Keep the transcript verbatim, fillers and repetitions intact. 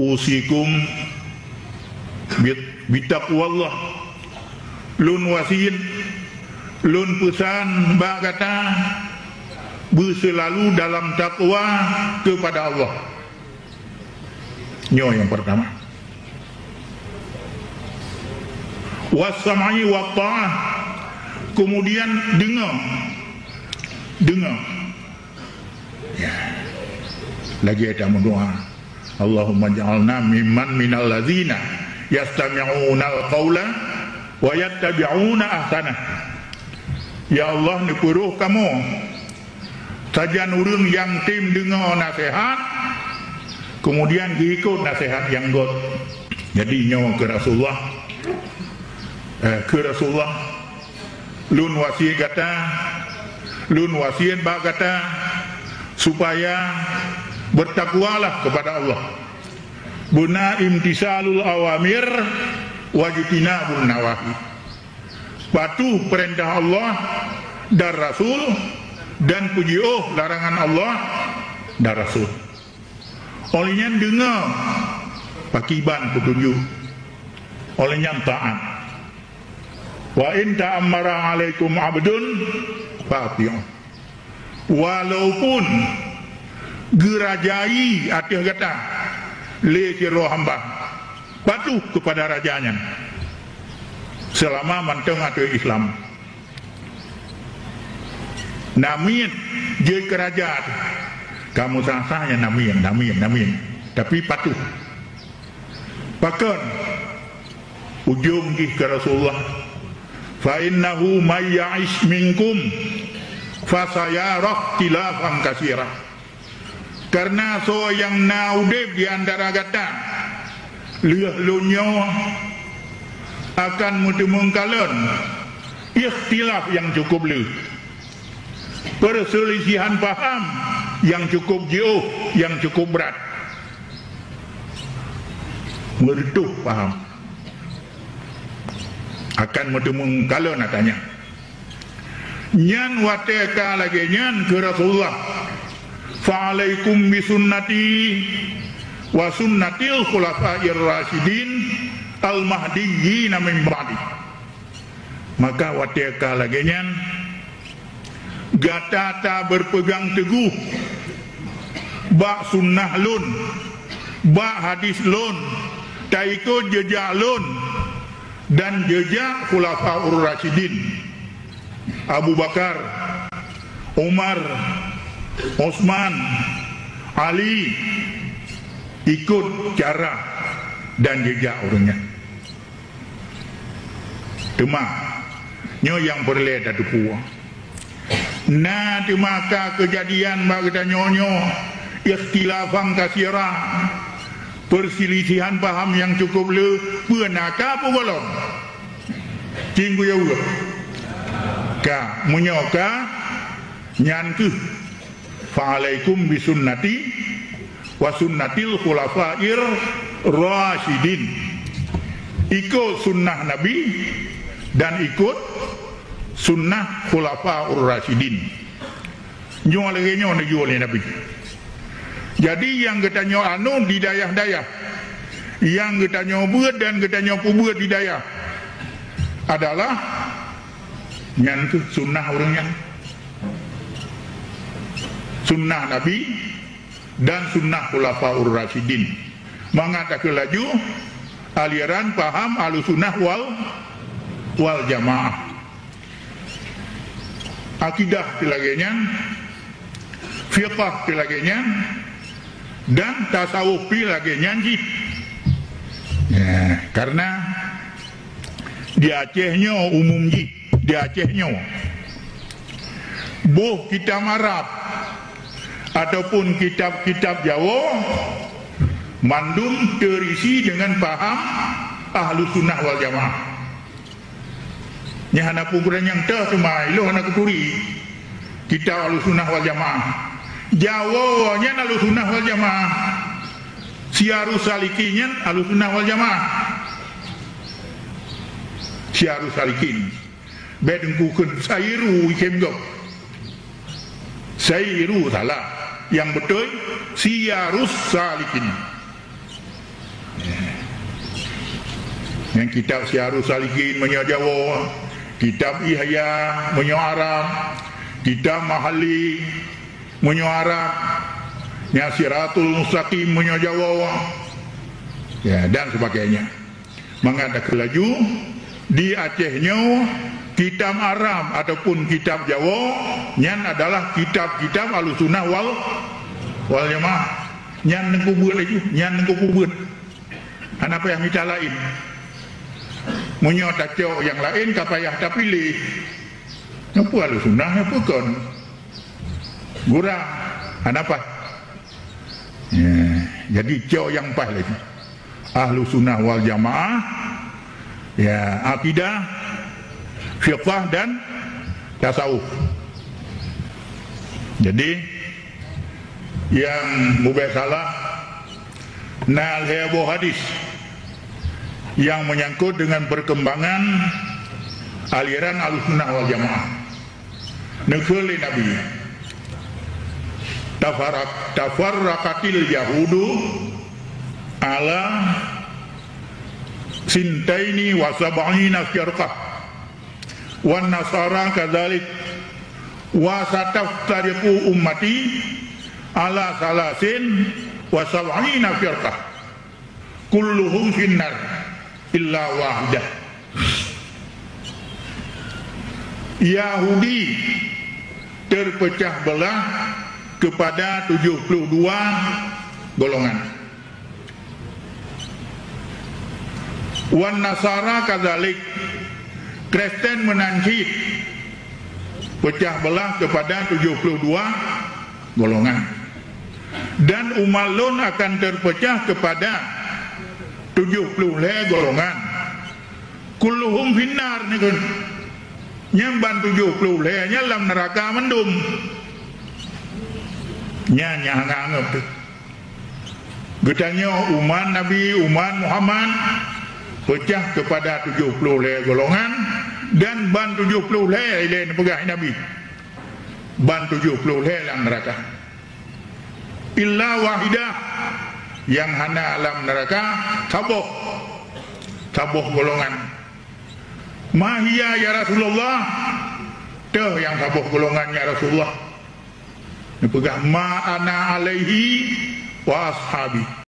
Usikum bit-, bitaqwallah. Lôn wasiet, lôn peusan bak gata beuseulalu dalam takwa keupada Allah. Nyoe nyang peurtama. Was-sam'i wat-tha'ah. Keumudian deungoe. Deungoe. Ya. Lagée tameudoá, "Allahumma ij'alna mimman minal ladzina yastami'unal qaula wa yattabi'una ahsanah." Ya Allah, neupeurôh kamoe sajan ureuëng nyang tem deungoe naseuhat, keumudian geuikot naseuhat nyang göt. Jadi nyoe keu Rasulullah, eh, keu Rasulullah, lôn wasiet gata, lôn wasiet bak gata, supaya beutakwalah keupada Allah. Beuna imtisalul awamir wajtinabun nawahi. Patuh peurintah Allah dan Rasul, dan peujiôh larangan Allah dan Rasul. Óh lheueh nyan deungoe pakriban peutunjuk. Óh lheueh nyan taát. "Wa in ta'ammara 'alaikum 'abdun fa'ati'u." Walaupun geurajai ateueh gata lé sidroe hamba, patuh keupada raja nyan, seulama mantong ateueh Islam. Namiet jeuet keu raja, kamoe sah-sah nyan namiet, namiet, namiet, tapi patuh. Pakon? Ujong jih keu Rasulullah, "Fa innahu may ya'ish minkum fasayara ikhtilafan katsira." Kareuna soe nyang na udeb di antara gata lheueh lôn nyoe akan meuteumeung kalon ikhtilaf nyang cukup le, peuseulisihan paham nyang cukup jiôh, nyang cukup brat. Meureutôh paham. Akan meuteumeung kalon ata nyan. Nyan watée ka lagée nyan keu Rasulullah, "Fa alaikum bi sunnati wa sunnatil khulafair rasyidin al mahdiyyin min ba'di." Maka watée ka lagée nyan, gata tabeupeugang teugoh bak sunnah lôn, bak hadis lôn, taikot jeujak lôn dan jeujak Khulafaur Rasyidin, Abu Bakar, Umar, Utsman, Ali, ikot cara dan jeujak ureuëng nyan. Teuma, nyoe nyang peureulée tateupeue. Na teuma ka keujadian bak geutanyoe nyoe, ikhtilafan katsira, peuseulisihan paham nyang cukup le, peue na ka peue gohlom. Cinggu ya Allah. Ka, meunyoe ka, nyan keuh, "Fa alaikum bi sunnati wa sunnatil khulafair rasyidin." Ikot sunnah Nabi dan ikot sunnah khulafaur rasyidin. Nyoe lagée nyoe neujue lé Nabi. Jadi, nyang geutanyoe anut di dayah-dayah, nyang geutanyoe beuet dan geutanyoe peubeuet di dayah adalah nyan keuh sunnah ureuëng nyan. Sunnah Nabi dan sunnah Khulafaur Rasyidin. Mangat takheun laju aliran paham Ahlussunnah wal, wal Jamaah. Akidah pih lagée nyan, fiqah pih lagée nyan, dan tasawuf pih lagée nyan jih. Ya, karena di Aceh nyoe umum jih, di Aceh nyoe. Boh kitab Arab ataupun kitab-kitab Jawa mandum teurisi dengan paham Ahlussunnah wal Jamaah. Nyan hana peue gurée nyang teuh teuma ilôn hana kuturi kitab Ahlussunnah wal Jamaah. Jawoe nyan Ahlussunnah wal Jamaah. Siyarus Salikin nyan Ahlussunnah wal Jamaah. Siyarus Salikin. Bék teungku kheun Sairu ikhem gob. Sairu salah. Nyang beutôi Siyarus Salikin. Nyan kitab Syiarus Salikin meunyoe Jawoe, kitab Ihya meunyoe Arab, kitab Mahalli meunyoe Arab, nyan Siratul Mustaqim meunyoe Jawoe, ya, dan sebagainya. Mangat takheun laju, di Aceh nyoe kitab Arab ataupun kitab Jawoe nyan adalah kitab-kitab Ahlussunnah wal, wal Jamaah. Nyan teungku beuet laju, nyan teungku beuet. Hana payah mita laén. Meunyoe tacok nyang laén ka payah tapiléh. Nyoe peue Ahlussunnah, nyoe peue kon? Gurang, hana paih. Ya, jadi cok nyang paih lagi. Ahlussunnah wal Jamaah, ya, akidah, fiqah dan tasawuf. Jadi, nyang mubek salah na lhèe boh hadis nyang menyangkut dengan perkembangan aliran Ahlussunnah wal Jamaah. Neukheun lé Nabi, "Tafarraq-, tafarraqatil yahudu ala sintaini wa sab'ina firqah, wan nasara kadzalik, wa sataftariqu ummati ala salasin wa sab'ina firqah." Kulluhum finnar illa wahidah. Yahudi terpecah belah kepada tujuh puluh dua golongan. Wan Nasara kadzalik, Kristen meunan cit pecah belah kepada tujuh puluh dua golongan. Dan umat lôn akan terpecah kepada tujuh puluh lhèe golongan. Kulluhum finnar, neukheun. Nyang ban tujoh ploh lhèe nyan lam neuraka mandum. Nyan nyang hana anggap teuh. Geutanyoe umat Nabi, umat Muhammad, peucah keupada tujoh ploh lhèe golongan, dan ban tujoh ploh lhèe ilèe neupeugah Nabi. Ban tujoh ploh lhèe lam neuraka. Illa wahidah, nyang hana lam neuraka saboh, saboh golongan. Ma hiya ya Rasulullah? Teuh nyang saboh golongan ya Rasulullah. Neupeugah, ma ana alaihi wa ashabi.